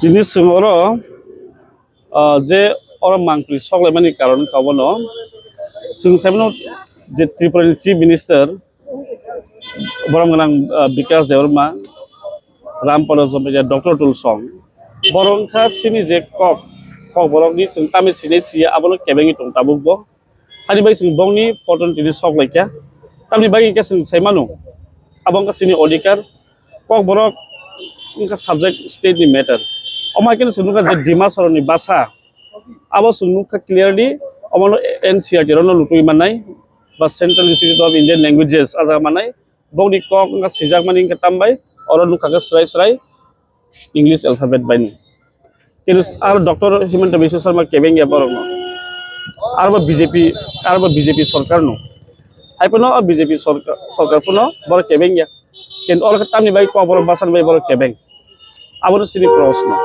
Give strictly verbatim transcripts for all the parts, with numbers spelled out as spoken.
Tini chwng oro, ah, je oro mangpli soklaimani karon wngkha obono. Chwng saimano je Tripura ni Chief Minister, borom gwnang, ah, Bikash Debbarma, Ram Pado Jamatia, Doctor Tulsong. Borok wngkha chini je kok, kok borokni chwng tamni sinai siya abono kebengwi tong tabukbo. Hani bai chwng bongni photo tini sok laikha. Tamni bagwi khe chwng sai mano. Abo wngkha chini odhikar. Kokborok wngkha subject state ni matter. Omo hai kheno chwng nukha je Dima Soroni basa. Abo chwng nukha clearly, omono N C E R T rono lutui mannai, ba Central Institute of Indian Languages ah jaga mannai. Bongni kok wngkha swijakmani wngkha tambai, oro nukha khe srai srai English alphabet bai no. Kenu aro Doctor Himanta Biswa Sarma kebeng ya borok no. Aro bo B J P, aro bo B J P sorkar no. Hai pono o B J P sorkar, sorkar pono borok kebeng ya. Kenu oro tamni bai kok borok basan bai borok kebeng. Abono sini prosno.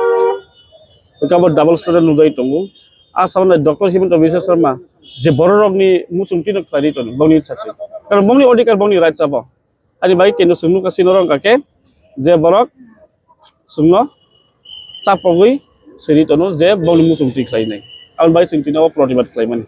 Kabo double standard nujai tongo. A samana Doctor Himanta Biswa Sarma je borok rokni muchung tino khlai ri tono, bongni chakri. Karon bongni odhikar, bongni right abo. Ani bai kenu chwng nukha sini oro wngkha khe je borok chwngno chapogwi siri tono je bongni muchung twi khlainai. Aboni bai chwng tini o protibad khlaimani.